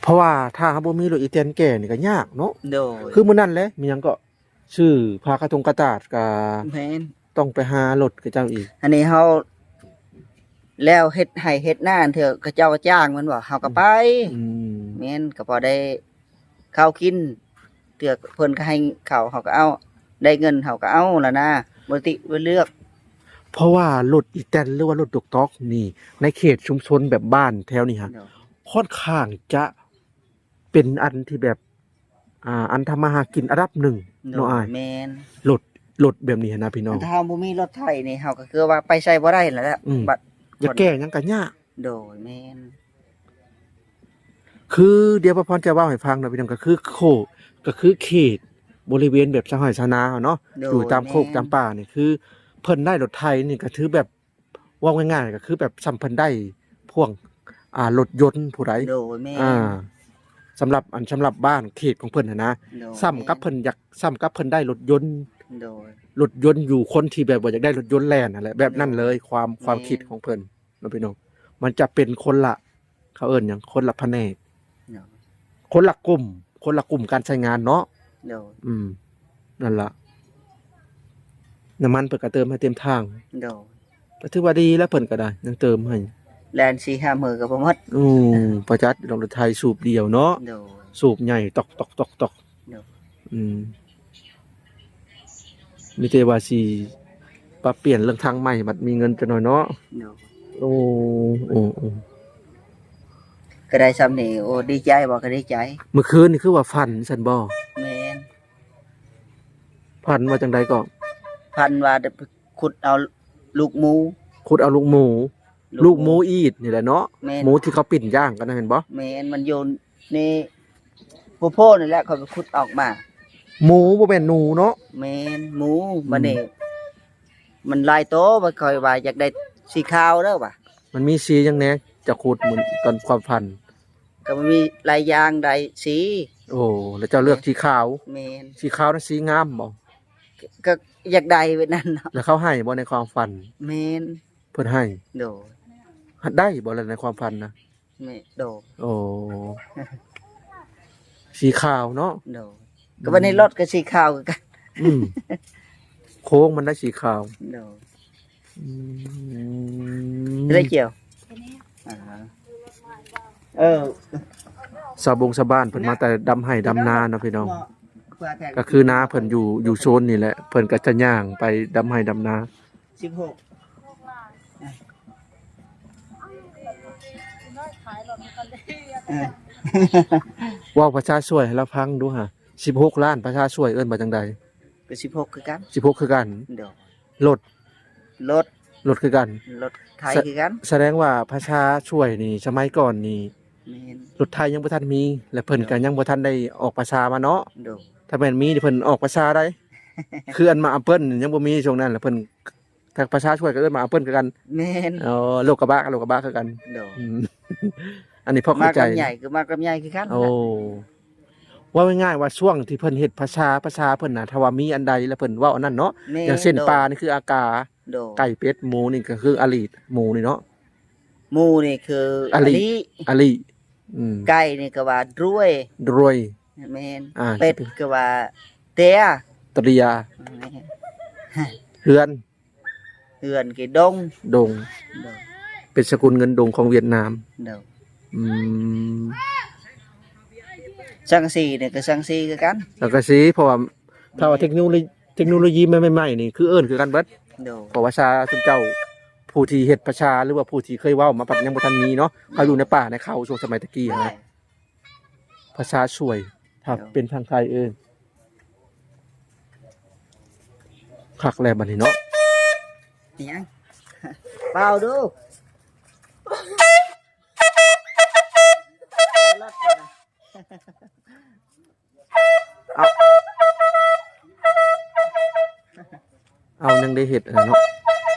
ເພາະວ່າຖ້າເຮົາບໍ່ມີລົດອີແຕນແກ່ນີ້ກໍຍາກເນາະ ໂດຍ ຄືມື້ນັ້ນແຫຼະ ມີຫຍັງເກາະ ຊື້ຜ້າກະຕົງກະຕາດກໍ ແມ່ນ ຕ້ອງໄປຫາລົດເຂົາເຈົ້າອີກ ອັນນີ້ເຮົາແລ້ວເຮັດໄຮ່ເຮັດນາ ເທື່ອເຂົາເຈົ້າຈ້າງແມ່ນບໍ່ ເຮົາກໍໄປ ອືມ ແມ່ນ ກໍພໍໄດ້ເຂົ້າກິນ ເທື່ອເພິ່ນກໍໃຫ້ເຂົ້າ ເຮົາກໍເອົາ ໄດ້ເງິນເຮົາກໍເອົາລະນະ ບໍ່ຕິບໍ່ເລືອກ ເພາະວ່າລົດອີແຕນ ຫຼືວ່າລົດດອກຕອກນີ້ ໃນເຂດຊຸມຊົນແບບບ້ານແຖວນີ້ຫະ ໂດຍ ຄ່ອນຂ້າງຈະ ເປັນອັນທີ່ແບບ ອ່າ ອັນທຳມາຫາກິນອັນດັບໜຶ່ງ ໂດຍ ເນາະອ້າຍ ແມ່ນ ລົດ ລົດແບບນີ້ຫັ້ນນະພີ່ນ້ອງ ຖ້າເຮົາບໍ່ມີລົດໄຖນີ້ ເຮົາກໍຄືວ່າໄປໃສບໍ່ໄດ້ແລ້ວແຫຼະ ອືມ ບັດ ຢາກແກ້ຫຍັງກໍຍາກ ໂດຍ ແມ່ນ ຄືດຽວປະພອນຈະເວົ້າໃຫ້ຟັງເນາະພີ່ນ້ອງ ກໍຄືໂຄ ກໍຄືເຂດບໍລິເວນແບບຊາວໄຮ່ຊາວນາເຮົາເນາະ ໂດຍ ຢູ່ຕາມໂຄກ ແມ່ນ ຕາມປ່ານີ້ ຄືເພິ່ນໄດ້ລົດໄຖນີ້ກໍຖືແບບ ເວົ້າງ່າຍໆ ກໍຄືແບບສ່ຳເພິ່ນໄດ້ພວກ ອ່າ ລົດຍົນຜູ້ໃດ ໂດຍ ແມ່ນ ອ່າ ສຳລັບ ອັນ ສຳລັບບ້ານເຂດຂອງເພິ່ນຫັ້ນນະ ໂດຍ ສ່ຳກັບເພິ່ນຢາກ ສ່ຳກັບເພິ່ນໄດ້ລົດຍົນ ໂດຍ ລົດຍົນຢູ່ຄົນທີ່ແບບວ່າຢາກໄດ້ລົດຍົນແລ່ນຫັ້ນແຫຼະ ແບບນັ້ນເລີຍ ໂດຍ ຄວາມ ແມ່ນ ຄວາມຄິດຂອງເພິ່ນເນາະພີ່ນ້ອງ ມັນຈະເປັນຄົນລະ ເຂົາເອີ້ນຫຍັງ ຄົນລະພະແນກ ໂດຍ ຄົນລະກຸ່ມ ຄົນລະກຸ່ມການໃຊ້ງານເນາະ ໂດຍ ອືມ ນັ້ນລະ ນ້ຳມັນເພິ່ນກໍເຕີມໃຫ້ເຕັມຖັງ ໂດຍ ກໍຖືວ່າດີແລ້ວ ເພິ່ນກໍໄດ້ຍັງເຕີມໃຫ້ ແລ່ນສີ່ຫ້າມື້ກໍບໍ່ໝົດ ອືມ ປະຢັດ ລົດໄຖສູບດຽວເນາະ ໂດຍ ສູບໃຫຍ່ ຕອກໆໆ ໂດຍ ອືມ ມີແຕ່ວ່າຊິປັບປ່ຽນເລື່ອງຖັງໃໝ່ ບັດມີເງິນຈັກໜ້ອຍເນາະ ໂດຍ ໂອ້ ໂອ້ ໂອ້ ກໍໄດ້ສ່ຳນີ້ ໂອ້ ດີໃຈບໍ່ ກໍດີໃຈ ມື້ຄືນນີ້ຄືວ່າຝັນຊັ້ນບໍ່ ແມ່ນ ຝັນວ່າຈັ່ງໃດກໍ ຝັນວ່າໄດ້ໄປຂຸດເອົາລູກໝູ ຂຸດເອົາລູກໝູ ລູກໝູອີດນີ້ແຫຼະເນາະ ແມ່ນ ໝູທີ່ເຂົາປີ້ນຍ່າງກັນນັ້ນແມ່ນບໍ່ ແມ່ນ ມັນຢູ່ ນີ້ ໂພໆ ນີ້ແຫຼະ ຂ້ອຍໄປຂຸດອອກມາ ໝູບໍ່ແມ່ນໜູເນາະ ແມ່ນ ໝູ ອືມ ບັດນີ້ ມັນຫຼາຍໂຕ ບັດຂ້ອຍວ່າຢາກໄດ້ສີຂາວເດີວ່າ ມັນມີສີຫຍັງແດ່ ເຈົ້າຂຸດມື້ຕອນຄວາມຝັນ ກໍມັນມີຫຼາຍຢ່າງ ຫຼາຍສີ ໂອ້ ແລ້ວເຈົ້າເລືອກສີຂາວ ແມ່ນ ສີຂາວນັ້ນສີງາມບໍ່ ກໍ ກໍຢາກໄດ້ແບບນັ້ນເນາະ ແລ້ວເຂົາໃຫ້ບໍ່ໃນຄວາມຝັນ ແມ່ນ ເພິ່ນໃຫ້ ໂດຍ ໄດ້ບໍ່ລະໃນຄວາມຝັນນະ ແມ່ນ ໂດຍ ໂອ້ ສີຂາວເນາະ ໂດຍ ອືມ ກໍວ່າໃນລົດກໍສີຂາວຄືກັນ ອືມ ໂຄ້ງມັນໄດ້ສີຂາວ ໂດຍ ອືມ ໄດ້ກ່ຽວ ອ່າ ເອີ ຊາວບົງຊາວບ້ານເພິ່ນມາແຕ່ດຳໄຮ່ດຳນາເນາະພີ່ນ້ອງ ກໍຄືນາເພິ່ນຢູ່ ຢູ່ໂຊນນີ້ແຫຼະ ເພິ່ນກໍຈະຍ່າງໄປດຳໄຮ່ດຳນາ ສິບຫົກ ເວົ້າພາສາຊ່ວຍໃຫ້ລາວຟັງດູຫາ ສິບຫົກລ້ານ ພາສາຊ່ວຍເອີ້ນວ່າຈັ່ງໃດ ກໍສິບຫົກຄືກັນ ສິບຫົກຄືກັນ ໂດຍ ລົດ ລົດ ລົດຄືກັນ ລົດໄຖຄືກັນ ສະ ສະແດງວ່າພາສາຊ່ວຍນີ້ ສະໄໝກ່ອນນີ້ ແມ່ນ ລົດໄຖຍັງບໍ່ທັນມີ ແລະເພິ່ນ ໂດຍ ກໍຍັງບໍ່ທັນໄດ້ອອກພາສາມາເນາະ ໂດຍ ຖ້າແມ່ນມີນີ້ເພິ່ນອອກພາສາໃດ ຄືອັນມາແອັບເປິ້ນຍັງບໍ່ມີຊ່ວງນັ້ນ ແລະເພິ່ນ ຖ້າພາສາຊ່ວຍກໍເອີ້ນມາແອັບເປິ້ນຄືກັນ ແມ່ນ ອໍ ລົດກະບະ ລົດກະບະຄືກັນ ໂດຍ ອືມ ອັນນີ້ພໍເຂົ້າໃຈ ມາກັບໃຫຍ່ ຄືມາກັບໃຫຍ່ຄືກັນ ໂອ້ ເວົ້າງ່າຍໆວ່າຊ່ວງທີ່ເພິ່ນເຮັດພາສາ ພາສາເພິ່ນນະ ຖ້າວ່າມີອັນໃດລະເພິ່ນເວົ້າອັນນັ້ນເນາະ ແມ່ນ ຢ່າງເຊັ່ນ ໂດຍ ປານີ້ຄືອາກາ ໂດຍ ໄກ່ ເປັດ ໝູນີ້ກໍຄືອາລີດ ໝູນີ້ເນາະ ໝູນີ້ຄືອາລີ ອາລີ ອາລີ ອືມ ໄກ່ນີ້ກໍວ່າດຣວຍ ດຣວຍ ແມ່ນ ອ່າ ເປັດກໍວ່າເຕຍ ເຕຍ ແມ່ນ ເຮືອນ ເຮືອນຄືດົງ ດົງ ໂດຍ ເປັນສະກຸນເງິນດົງຂອງຫວຽດນາມ ໂດຍ ອືມ ສັງກະສີນີ້ກໍສັງກະສີຄືກັນ ສັງກະສີ ເພາະວ່າ ຖ້າວ່າເທັກໂນໂລ ເທັກໂນໂລຢີໃໝ່ໆນີ້ຄືເອີ້ນຄືກັນເບິດ ໂດຍ ເພາະວ່າຊາຊຸມເຈົ້າ ຜູ້ທີ່ເຮັດພາສາ ຫຼືວ່າຜູ້ທີ່ເຄີຍເວົ້າມາ ພັດຍັງບໍ່ທັນມີເນາະ. ເຮົາຢູ່ໃນປ່າໃນເຂົາ ຊ່ວງສະໄໝຕະກີ້ຫັ້ນນະ. ພາສາຊວຍ ຖ້າເປັນທາງໄທເອີ້ນ ຄັກແລ້ວບັດນີ້ເນາະ. ອີຫຍັງ? ເປົ່າດູ. ເອົາ ເອົາ ຍັງໄດ້ເຮັດອັນນັ້ນເນາະ.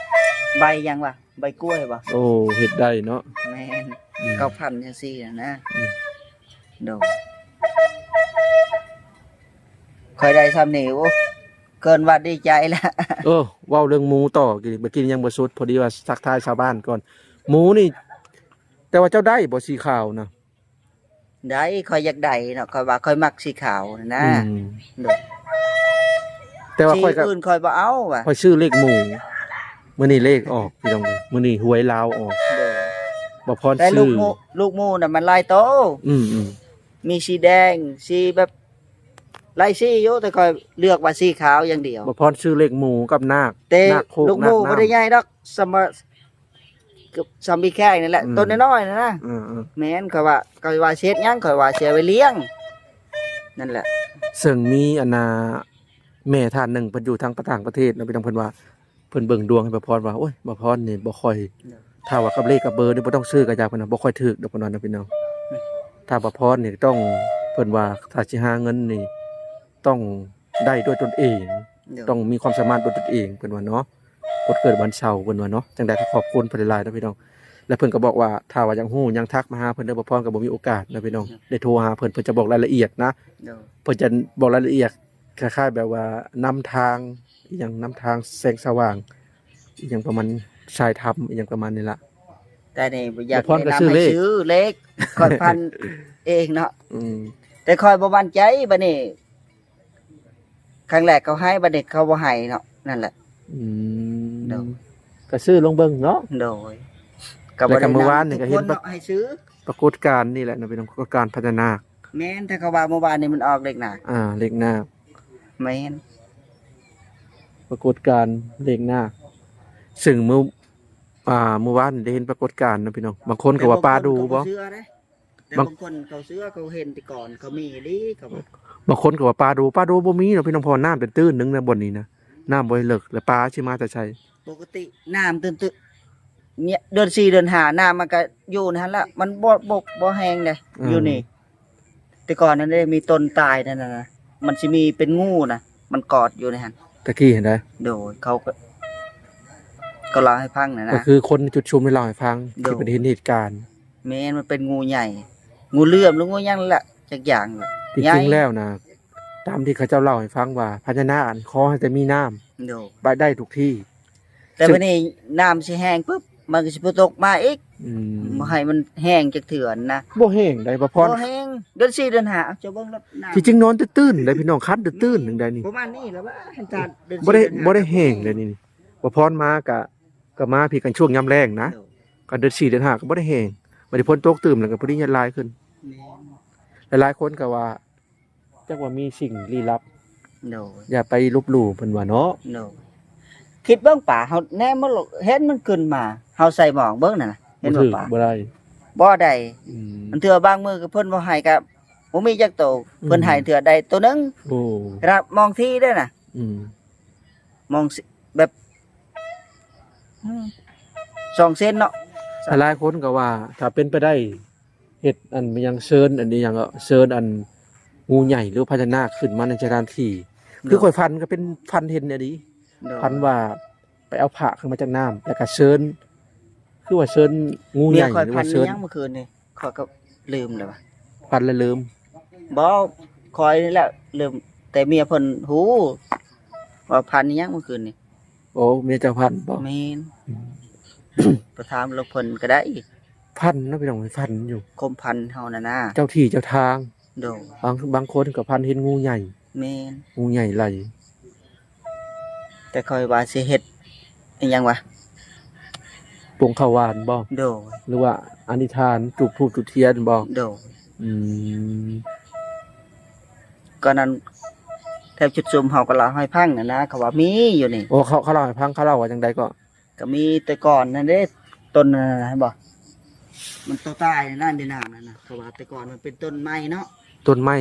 ໃບຫຍັງວະ? ໃບກ້ວຍບໍ່? ໂອ້ ເຮັດໄດ້ເນາະ. ແມ່ນ ອືມ ເຂົາພັນຈັ່ງຊີ້ນະ. ອືມ ໂດຍ ຂ້ອຍໄດ້ຊ່ຳນີ້ ໂອ້ ເກີນວ່າດີໃຈແລ້ວ. ເອີ ເວົ້າເລື່ອງໝູຕໍ່ ກີ້ ເມື່ອກີ້ຍັງບໍ່ສຸດ ພໍດີວ່າທັກທາຍຊາວບ້ານກ່ອນ. ໝູນີ້ ແຕ່ວ່າເຈົ້າໄດ້ບໍ່ສີຂາວນະ? ໄດ້ ຂ້ອຍຢາກໄດ້ເນາະ ຂ້ອຍວ່າຂ້ອຍມັກສີຂາວນະ. ອືມ ໂດຍ ແຕ່ວ່າຂ້ອຍກໍ ສີອື່ນຂ້ອຍບໍ່ເອົາວ່າ. ຂ້ອຍຊື້ເລກໝູ ມື້ນີ້ເລກອອກ ພີ່ນ້ອງເອີຍ ມື້ນີ້ຫວຍລາວອອກ. ໂດຍ ບໍ່ພອນ ແຕ່ລູກໝູ ຊື້ ລູກໝູນະມັນຫຼາຍໂຕ. ອືມໆ ມີສີແດງ ສີແບບຫຼາຍສີຢູ່ ແຕ່ຂ້ອຍເລືອກວ່າສີຂາວຢ່າງດຽວ. ບໍ່ພອນຊື້ເລກໝູກັບນາກ ແຕ່ນາກໂຄກ ລູກໝູ ນາກນ້ຳ ບໍ່ໄດ້ໃຫຍ່ດອກ ສ່ຳວ່າ ສ່ຳອີແຂ້ງນີ້ແຫຼະ. ອືມ ຕົ້ນນ້ອຍໆນັ້ນນະ. ເອີໆ ແມ່ນ ຂ້ອຍວ່າ ຂ້ອຍວ່າຊິເຮັດຫຍັງ ຂ້ອຍວ່າຊິເອົາໄວ້ລ້ຽງ ນັ້ນແຫຼະ. ເຊິ່ງມີອັນນ່າ ແມ່ທ່ານໜຶ່ງ ເພິ່ນຢູ່ທາງປະຕ່າງປະເທດເນາະ ພີ່ນ້ອງ ເພິ່ນວ່າ ເພິ່ນເບິ່ງດວງໃຫ້ບ່າວພອນວ່າ ໂອ້ຍ ບ່າວພອນນີ້ບໍ່ຄ່ອຍ ໂດຍ ຖ້າວ່າກັບເລກກັບເບີນີ້ບໍ່ຕ້ອງຊື້ກໍຢ່າ ເພິ່ນວ່າ ບໍ່ຄ່ອຍຖືກດອກ ເພິ່ນວ່ານະ ພີ່ນ້ອງ. ອືມ ຖ້າບ່າວພອນນີ້ຕ້ອງ ເພິ່ນວ່າຖ້າຊິຫາເງິນນີ້ຕ້ອງໄດ້ດ້ວຍຕົນເອງ ໂດຍ ຕ້ອງມີຄວາມສາມາດດ້ວຍຕົນເອງ ເພິ່ນວ່າເນາະ. ຄົນເກີດວັນເສົາ ເພິ່ນວ່າເນາະ. ຈັ່ງໃດກໍຂອບຄຸນເພິ່ນຫຼາຍໆເນາະ ພີ່ນ້ອງ. ແລະ ເພິ່ນກໍບອກວ່າ ຖ້າວ່າຢາກຮູ້ຫຍັງທັກມາຫາເພິ່ນເດີ ບ່າວພອນກໍບໍ່ມີໂອກາດນະ ພີ່ນ້ອງ ໄດ້ໂທຫາເພິ່ນ ເພິ່ນຈະບອກລາຍລະອຽດນະ. ໂດຍ ເພິ່ນຈະບອກລາຍລະອຽດຄ້າຍໆແບບວ່ານຳທາງ ອີຫຍັງ ນຳທາງແສງສະຫວ່າງ ອີຫຍັງປະມານ ສາຍທຳ ອີຫຍັງປະມານນີ້ລະ. ແຕ່ນີ້ບໍ່ຢາກ ບ່າວພອນກໍຊື້ເລກ ແນະນຳໃຫ້ຊື້ເລກ ຂ້ອຍພັນເອງເນາະ. ອືມ ແຕ່ຂ້ອຍບໍ່ໝັ້ນໃຈບັດນີ້ ຄັ້ງແລກເຂົາໃຫ້ ບັດນີ້ເຂົາບໍ່ໃຫ້ເນາະ ນັ້ນແຫຼະ. ອືມ ໂດຍ ກໍຊື້ລອງເບິ່ງເນາະ. ໂດຍ ກໍບໍ່ໄດ້ນຳທຸກຄົນເນາະ ໃຫ້ຊື້. ປາກົດການນີ້ແຫຼະເນາະ ພີ່ນ້ອງ ປາກົດການພະຍານາກ. ແມ່ນ ແຕ່ເຂົາວ່າມື້ວານນີ້ມັນອອກເລກນາກ. ອ່າ ເລກນາກ. ແມ່ນ ປາກົດການເລກນາກ ເຊິ່ງມື້ ອ່າ ມື້ວານນີ້ໄດ້ເຫັນປາກົດການເນາະ ພີ່ນ້ອງ. ບາງຄົນກໍວ່າປາດູບໍ່? ແຕ່ບາງຄົນເຂົາບໍ່ເຊື່ອເດ້. ແຕ່ບາງ ບາງຄົນເຂົາເຊື່ອ ເຂົາເຫັນແຕ່ກ່ອນ ເຂົາມີອີ່ຫຼີ ເຂົາວ່າ. ບາງຄົນກໍວ່າປາດູ ປາດູບໍ່ມີດອກ ພີ່ນ້ອງ ເພາະວ່ານ້ຳເປັນຕື້ນໜຶ່ງນະ ບ່ອນນີ້ນະ ນ້ຳບໍ່ເລິກ ແລ້ວປາຊິມາແຕ່ໃສ? ປົກກະຕິນ້ຳຕື້ນໆ ເດືອນສີ່ເດືອນຫ້າ ນ້ຳມັນກໍຢູ່ໃນຫັ້ນລະ ມັນບໍ່ບົກບໍ່ແຫ້ງເດ້. ເອີ ຢູ່ນີ້ ແຕ່ກ່ອນນັ້ນເດ້ ມີຕົ້ນຕາຍນັ້ນນະ ມັນຊິມີເປັນງູນະ ມັນກອດຢູ່ໃນຫັ້ນ ຕະກີ້ຫັ້ນໃດ. ໂດຍ ເຂົາກໍ ກໍເລົ່າໃຫ້ຟັງນັ້ນນະ ກໍຄືຄົນໃນຈຸດຊຸມນີ້ເລົ່າໃຫ້ຟັງ ໂດຍ ທີ່ເພິ່ນເຫັນເຫດການ. ແມ່ນ ມັນເປັນງູໃຫຍ່ ງູເຫຼື້ອມ ຫຼືງູຫຍັງແຫຼະ ຈັກຢ່າງ. ທີ່ຈິງແລ້ວນະ ຕາມທີ່ເຂົາເຈົ້າເລົ່າໃຫ້ຟັງວ່າ ພະຍານາກຫັ້ນຂໍໃຫ້ແຕ່ມີນ້ຳ ໂດຍ ໄປໄດ້ທຸກທີ່. ແຕ່ບັດນີ້ນ້ຳຊິແຫ້ງປຶບ ມັນກໍຊິບໍ່ຕົກມາອີກ. ອືມ ບໍ່ໃຫ້ມັນແຫ້ງຈັກເທື່ອນະ. ບໍ່ແຫ້ງໃດ໋ ບ່າວພອນ ບໍ່ແຫ້ງ. ເດືອນສີ່ເດືອນຫ້າ ເຈົ້າເບິ່ງໂລດນ້ຳ ທີ່ຈິງນອນຕື້ນໆໃດ໋ ພີ່ນ້ອງ ຄັນຕື້ນໆໜຶ່ງໃດ໋ນີ້. ປະມານນີ້ລະວ່າ ອັນຈານ ເດືອນສີ່ເດືອນຫ້າ ບໍ່ໄດ້ແຫ້ງໃດ໋ນີ້. ບ່າວພອນມາກະ ກໍມາພີ້ກັນຊ່ວງຍາມແລ້ງນະ. ໂດຍ ກໍເດືອນສີ່ເດືອນຫ້າກໍບໍ່ໄດ້ແຫ້ງ ບັດນີ້ຝົນຕົກຕື່ມແລ້ວກໍພໍດີຫຼາຍຂຶ້ນ. ແມ່ນ ຫຼາຍໆຄົນກໍວ່າ ຈັກວ່າມີສິ່ງລີ້ລັບ. ໂດຍ ຢ່າໄປລົບຫຼູ່ເພິ່ນວ່າເນາະ. ໂດຍ ຄິດເບິ່ງປາ ເຮົາແນມມາໂລດ ເຫັນມັນຂຶ້ນມາ ເຮົາໃສ່ໝອກເບິ່ງນັ້ນນະ ເຫັນບໍ່ປາ? ບໍ່ໄດ້ ບໍ່ໄດ້. ອືມ ບາງເທື່ອບາງມື້ກໍເພິ່ນບໍ່ໃຫ້ກໍບໍ່ມີຈັກໂຕ. ອືມ ເພິ່ນໃຫ້ເທື່ອໄດ້ໂຕໜຶ່ງ. ໂອ້ ຂະໜາດມອງທີ່ເດ້ນະ. ອືມ ມອງ ແບບ ອືມ ສອງເຊັນເນາະ. ຫຼາຍໆຄົນກໍວ່າ ຖ້າເປັນໄປໄດ້ ເຮັດອັນຫຍັງ ເຊີນອັນອີຫຍັງ ເຊີນອັນງູໃຫຍ່ ຫຼືພະຍານາກຂຶ້ນມາໃນສະຖານທີ່. ໂດຍ ຄືຂ້ອຍຝັນກໍເປັນ ຝັນເຫັນອີ່ຫຼີ. ໂດຍ ຝັນວ່າໄປເອົາພະຂຶ້ນມາຈາກນ້ຳ ແລ້ວກໍເຊີນ ຄືວ່າເຊີນງູໃຫຍ່ ຫຼືວ່າເຊີນ ເມື່ອຄືນນີ້ ຂ້ອຍກໍລືມແລ້ວວ່າ ຝັນແລ້ວລືມ. ບໍ່ ຂ້ອຍນີ້ແຫຼະລືມ ແຕ່ເມຍເພິ່ນຮູ້ວ່າຝັນອີຫຍັງເມື່ອຄືນນີ້. ໂອ້ ເມຍເຈົ້າຝັນບໍ່? ແມ່ນ ອືມ ໄປຖາມລາວເພິ່ນກໍໄດ້. ຝັນເນາະ ພີ່ນ້ອງ ຝັນຢູ່ ຄວາມຝັນເຮົານັ້ນນະ ເຈົ້າທີ່ເຈົ້າທາງ. ໂດຍ ບາງ ບາງຄົນກໍຝັນເຫັນງູໃຫຍ່. ແມ່ນ ງູໃຫຍ່ໄຫຼ. ແຕ່ຂ້ອຍວ່າຊິເຮັດອີຫຍັງວະ ປົງເຂົ້າຫວານບໍ່? ໂດຍ ຫຼືວ່າອະທິຖານ ຈູບທູບຈູບທຽນບໍ່? ໂດຍ ອືມ ກໍນັ້ນ ແຖວຈຸດຊຸມເຮົາກໍເລົ່າໃຫ້ຟັງນັ້ນນະ ເຂົາວ່າມີຢູ່ນີ້. ໂອ້ ເຂົາ ເຂົາເລົ່າໃຫ້ຟັງ ເຂົາເລົ່າວ່າຈັ່ງໃດກໍ? ກໍມີແຕ່ກ່ອນນັ້ນເດ້ ຕົ້ນນັ້ນນະ ເຫັນບໍ່? ມັນໂຕຕາຍນັ້ນ ຢູ່ນ້ຳນັ້ນນະ ເພາະວ່າແຕ່ກ່ອນມັນເປັນຕົ້ນໄມ້ເນາະ. ຕົ້ນໄມ້.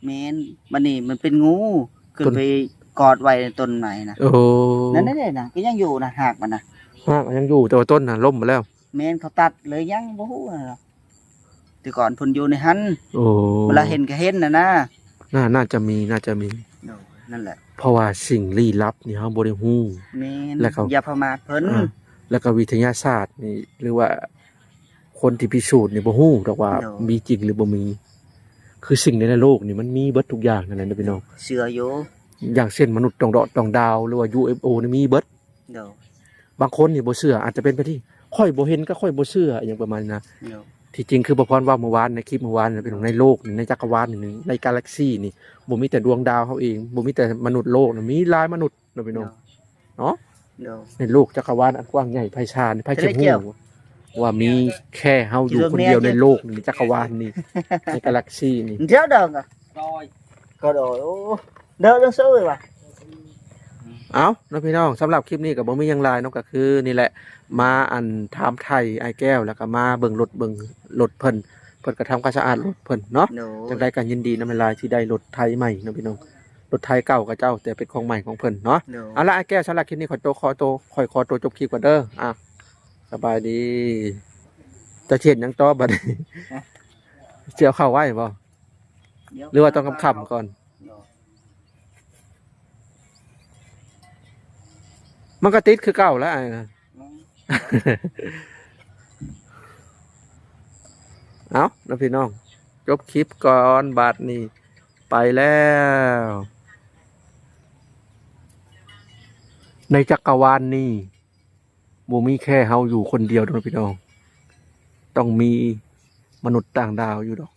ແມ່ນ. ບັດນີ້ມັນເປັນງູ ຂຶ້ນໄປກອດໄວ້ໃນຕົ້ນໄມ້ນະ. ໂອ້ ນັ້ນເດ້ນະ ກໍຍັງຢູ່ນະ ຮາກມັນນະ. ຮາກມັນຍັງຢູ່ ແຕ່ວ່າຕົ້ນນະລົ້ມໄປແລ້ວ. ແມ່ນ ເຂົາຕັດເລີຍ ຍັງບໍ່ຮູ້ນະ. ແຕ່ກ່ອນເພິ່ນຢູ່ໃນຫັ້ນ. ໂອ້ ເວລາເຫັນກໍເຫັນນະນະ. ໜ້າ ໜ້າຈະມີ ໜ້າຈະມີ. ໂດຍ ນັ້ນແຫຼະ. ເພາະວ່າສິ່ງລີ້ລັບນີ້ເຮົາບໍ່ໄດ້ຮູ້. ແມ່ນ. ແລ້ວກໍຢ່າປະໝາດເພິ່ນ. ອ່າ ແລ້ວກໍວິທະຍາສາດນີ້ ຫຼືວ່າຄົນທີ່ພິສູດນີ້ບໍ່ຮູ້ດອກວ່າ ໂດຍ ມີຈິງຫຼືບໍ່ມີ. ຄືສິ່ງໃນໂລກນີ້ມັນມີເບິດທຸກຢ່າງນັ້ນແຫຼະເນາະພີ່ນ້ອງ. ເຊື່ອຢູ່. ຢ່າງເຊັ່ນມະນຸດຕ່າງເດາະຕ່າງດາວ ຫຼືວ່າ ຢູເອັຟໂອ ນີ້ມີເບິດ. ໂດຍ. ບາງຄົນນີ້ບໍ່ເຊື່ອ ອາດຈະເປັນໄປທີ່ ຂ້ອຍບໍ່ເຫັນກໍຂ້ອຍບໍ່ເຊື່ອ ອີຫຍັງປະມານນີ້ນະ. ໂດຍ. ທີ່ຈິງຄືບ່າວພອນເວົ້າມື້ວານ ໃນຄລິບມື້ວານນະພີ່ນ້ອງ ໃນໂລກນີ້ ໃນຈັກກະວານນີ້ ໃນກາແລັກຊີນີ້ ບໍ່ມີແຕ່ດວງດາວເຮົາເອງ ບໍ່ມີແຕ່ມະນຸດໂລກນະ ມີຫຼາຍມະນຸດເນາະພີ່ນ້ອງ. ໂດຍ. ເນາະ. ໂດຍ. ໃນໂລກຈັກກະວານອັນກວ້າງໃຫຍ່ໄພສານ ໃຜຈະຮູ້ວ່າມີແຄ່ເຮົາຢູ່ຄົນດຽວໃນໂລກນີ້ ຈັກກະວານນີ້ ໃນກາແລັກຊີນີ້. ດຽວດອງ ກໍໂດຍ ໂອ້ ເດີ ເດີ ເຊີວ່າ. ເອົ້າເນາະພີ່ນ້ອງ ສຳລັບຄລິບນີ້ກໍບໍ່ມີຫຍັງຫຼາຍເນາະ ກໍຄືນີ້ແຫຼະ ມາອັນຖາມໄຖ່ອ້າຍແກ້ວ ແລ້ວກໍມາເບິ່ງລົດ ເບິ່ງລົດເພິ່ນ ເພິ່ນກໍທຳຄວາມສະອາດລົດເພິ່ນເນາະ. ໂດຍ. ຈັ່ງໃດກໍຍິນດີນຳຫຼາຍໆ ທີ່ໄດ້ລົດໄຖໃໝ່ເນາະພີ່ນ້ອງ ລົດໄຖເກົ່າຂະເຈົ້າ ແຕ່ເປັນຂອງໃໝ່ຂອງເພິ່ນເນາະ. ໂດຍ. ເອົາລະ ອ້າຍແກ້ວ ສຳລັບຄລິບນີ້ ຂໍໂຕ ຂໍໂຕ ຂໍ ຂໍໂຕຈົບຄລິບກ່ອນເດີ. ອ່າ ສະບາຍດີ. ຈະເຮັດຫຍັງຕໍ່ບັດນີ້? ຮະ? ຊິເອົາເຂົ້າໄວ້ບໍ່? ດຽວ ຫຼືວ່າຕ້ອງຄ່ຳໆກ່ອນ? ມັນກໍຕິດຄືເກົ່າແລ້ວອ້າຍນະ. ອືມ ເອົ້າເນາະພີ່ນ້ອງ ຈົບຄລິບກ່ອນບາດນີ້ ໄປແລ້ວ. ໃນຈັກກະວານນີ້ ບໍ່ມີແຄ່ເຮົາຢູ່ຄົນດຽວດອກພີ່ນ້ອງ ຕ້ອງມີມະນຸດຕ່າງດາວຢູ່ດອກ.